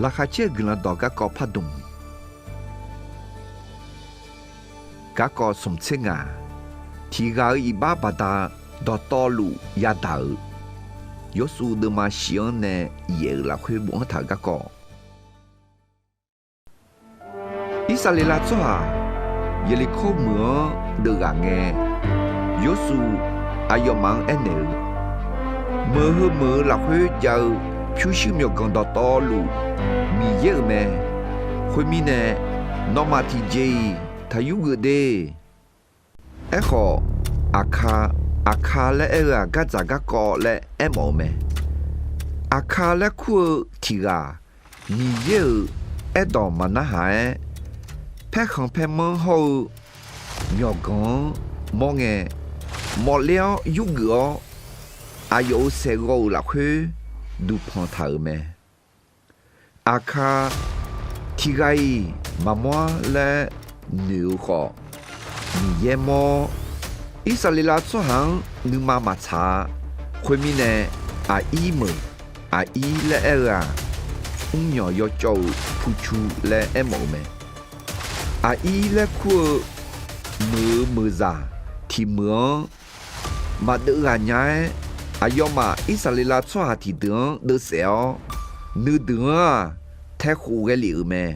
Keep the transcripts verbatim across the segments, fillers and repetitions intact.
Laqkhaq caer-eu Guiqlanq dawq garkawv pardmq. Garkawv smq tser ngaq, tiq ghaq-euq iqbax baqda dawqtawvluf yadaq-euq, Yorsuv deuvma shif-anr nae yaef-euq lafkhoer bofanr taq-euq garkawv. Irsaqleqlav tsawrhaq Yeqliqkor meuq-anr deuvghaq ngae, Yorsuv aqyawfmaf-anr aernaeq-eu, Meuq heu meuq-eu lafkhoer jav-eu pyurshuir myawqganq dawqtawvluf Miqyaer-euq mae. Khoermirnae, nawmaf tiqjeq-iq taq yurgeuf de. Aerkhawf, Aqka, Aqka laer aer-eu-aq, gardzaq garkawv laer aermawf-eu mae. Aqka laer kur-eu tiq ghaq Miqyaer-euq aerdawq maqnarhaq-aer, paerkhanq paermanr hawr-eu myawqganq-anr mawr ngae, mawfler-awr yurgeuf-awr, aqyawf-euq saeqghawv-euq lafkhoer duqpanq taq-euq mae. Aqka tiq ghaq-iq maqmawr-ar laer noeq-eu khawf, Miqyaer mawr-awr, Irsaqleqlav tsawrhaq-anr nuima maqtsaq-a. Khoermirnae, Aqir meuq, Aqir laer aer-eu-aq, mrmyawq yawcawv-euq pucu laer aermawf-eu mae. Aqir laer kur-eu meuq-euq meuqzaq tiq meuq-anr maqdeuv ghaq nya-aer, aqyawfmaf Irsaqleqlav tsawrhaq tiqdeuq-anr deuvsaef-awr, nuideuq-anr-aq, taekhof ghae lef-euq mae.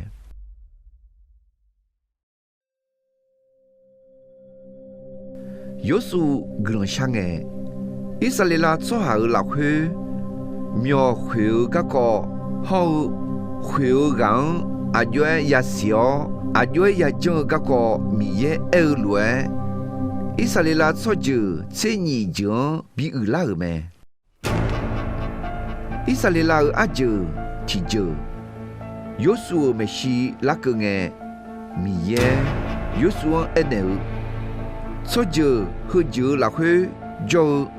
Yorsuv guiqlanq shar ngae, Irsaqleqlav tsawrhaq-euq lafkhoer myawq khoeq-eu garkawv hawr-eu, khoeq-eu ghaq-anr aqjox-aer yasiq-awr aqjox-aer yajanr-eu garkawv Miqyaer aer-eu lof-aer, Irsaqleqlav tsawrjeuq tser nyif jeuq-anr bi uiqlar-euq mae. Irsaqleqlav-euq arjeuq tiqjeuq, Yorsuv-euq maeqshi larkeuv ngae, Miqyaer Yorsuv-anr aernaeq-eu, Tsawrjeuq heujeuq-eu lafkhoer jawr-eu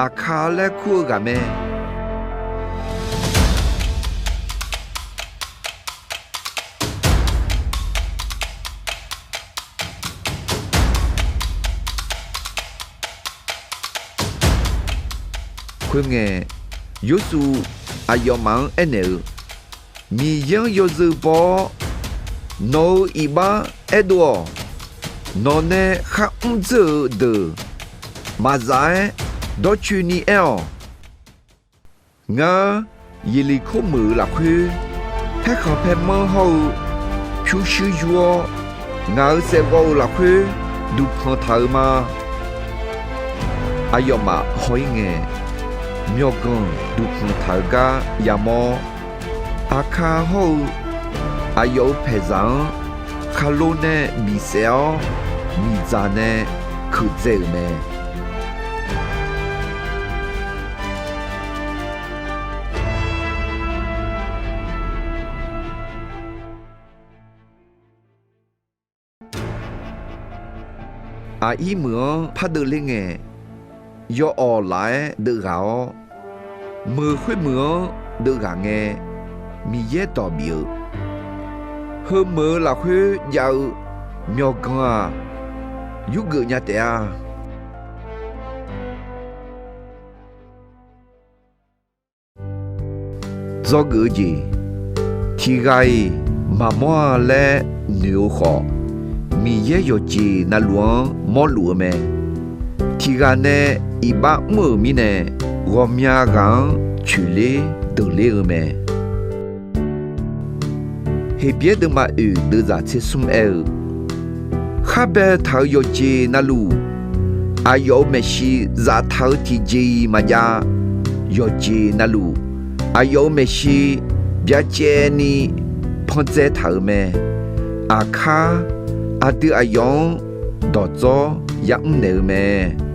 Aqka laer kur-eu ghaq mae. Khoerngae, Yorsuv aqyawfmaf-anr aernaeq-eu, Miqyaer-anr yawzeu baw-awr, nawq-euq iqbax aerdov-awq. Nawq nae kharmr dzeur-euq deuq maqzaf-aer dawrcoeni aer-awq. Ngar, Yeqliqkor meuq-euq lafkhoer paerkhanq paermanr hawr-eu pyurshuir yur-awr, ngaq-euq saeqghawv-euq lafkhoer duqpanq taq-euq ma. Aqyawfmaf haw-ir ngae, myawqganq duqpanq taq-euq gar yamawr-awr, Aqka hawr-eu aqyawf-euq paeqzaq-anr khaqlo nae bisaef-awr, miqdzaq nae keuqdzae-euq mae. Aqir meuq-anr pardeuv ler ngae, yawawq laf-aer deuvghaq-awr, meuq khoermeuq-anr deuvghaq ngae, Miqyaer dawq bif-eu, Heumeuq-eu lafkhoer jav-eu myawqganq-aq, yurgeuf nya taef-a. Dzawgeuf-eu jeq, tiq ghaq-iq maqmawr-a laer noeq-eu khawf, Miqyaer yawqjeq navluf-anr mawrluf-eu mae. Tiq ghaq nae iqbax mr-euq mirnae, ghawqmya ghaq-anr coeqler deuqler-eu mae. Heqbyaer deuvma oeq deuvzaq tser smr aer-eu, Kharbae taq-euq yawqjeq navluf, aqyawf-euq maeqshi zaftaq-euq tiqjeq-iq maqjav. Yawqjeq navluf, aqyawf-euq maeqshi byacaevni pandzae taq-euq mae. Aqkar aqdui aqyawf-anr dawqdzawr yamr naeq-eu mae.